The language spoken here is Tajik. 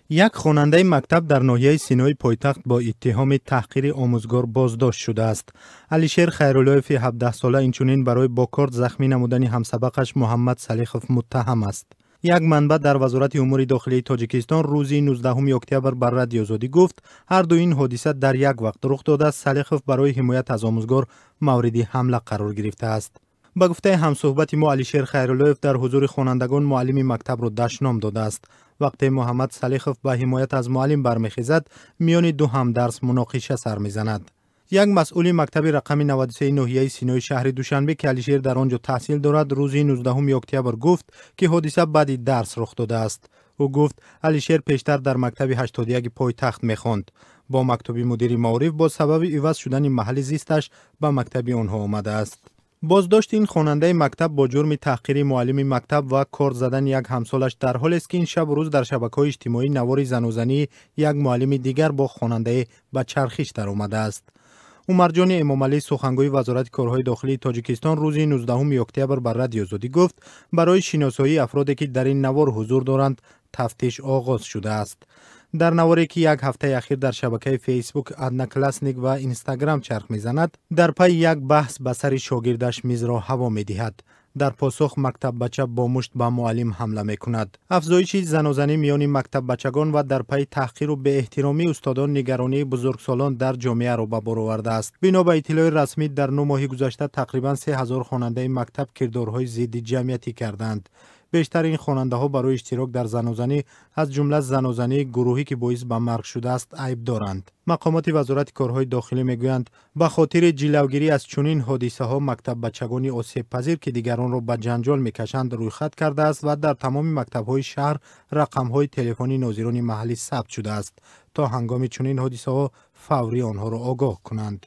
Як хонандаи мактаб дар ноҳияи Синои пойтахт бо иттиҳоми таҳқири омӯзгор боздошт шудааст. Алишер Хайруллоеви 17-сола инчунин барои бо корд захмӣ намудани ҳамсабақаш Муҳаммад Салихов муттаҳам аст. Як манбаъ дар Вазорати умури дохилии Тоҷикистон рӯзи 19 октябр ба Радиои Озодӣ гуфт, ҳар ду ин ҳодиса дар як вақт рух додааст. Салихов барои ҳимоят аз омӯзгор мавриди ҳамла қарор гирифтааст. Ба гуфтаи ҳамсӯҳбати мо, Алишер Хайруллоев дар ҳузури хонандагон муаллими мактабро дашном додааст. Вақте Муҳаммад Салихов ба ҳимоят аз муаллим бармехезад, миёни ду ҳамдарс муноқиша сар мезанад. Як масъули мактаби рақами 93 ноҳияи Синои шаҳри Душанбе, ки Алишер дар он ҷо таҳсил дорад, рӯзи 19 октябр гуфт, ки ҳодиса баъди дарс рух додааст. Ӯ гуфт, Алишер пештар дар мактаби 81 пойтахт мехонд. Бо мактуби мудири маориф бо сабаби иваз шудани маҳалли зисташ ба мактаби онҳо омадааст. Боздошти ин хонандаи мактаб бо ҷурми таҳқири муаллими мактаб ва корд задани як ҳамсолаш дар ҳолест, ки ин шабу рӯз дар шабакаҳои иҷтимоӣ навори занозании як муаллими дигар бо хонандае ба чархиш даромадааст. Умарҷони Эмомалӣ, сухангӯи Вазорати корҳои дохилии Тоҷикистон, рӯзи 19 октябр ба Радиои Озодӣ гуфт, барои шиносоии афроде, ки дар ин навор ҳузур доранд, тафтиш оғоз шудааст. Дар наворе, ки як ҳафтаи ахир дар шабакаи Фейсбук, Одноклассник ва Инстаграм чарх мезанад, дар пайи як баҳс ба сари шогирдаш мизро ҳаво медиҳад. Дар посух мактаббача бо мушт ба муаллим ҳамла мекунад. Афзоиши занозанӣ миёни мактаббачагон ва дар пайи таҳқиру беэҳтиромии устодон нигаронии бузургсолон дар ҷомеаро ба бор овардааст. Бино ба иттилои расмӣ, дар 9 моҳи гузашта тақрибан 3000 хонандаи мактаб кирдорҳои зидди ҷамъиятӣ карданд. Бештар ин хонандаҳо барои иштирок дар занозанӣ, аз ҷумла занозании гурӯҳӣ, ки боис ба марг шудааст, айб доранд. Мақомоти Вазорати корҳои дохилӣ мегӯянд, ба хотири ҷилавгирӣ аз чунин ҳодисаҳо мактаббачагони осебпазир, ки дигаронро ба ҷанҷол мекашанд, рӯйхат кардааст ва дар тамоми мактабҳои шаҳр рақамҳои телефони нозирони маҳаллӣ сабт шудааст, то ҳангоми чунин ҳодисаҳо фаврӣ онҳоро огоҳ кунанд.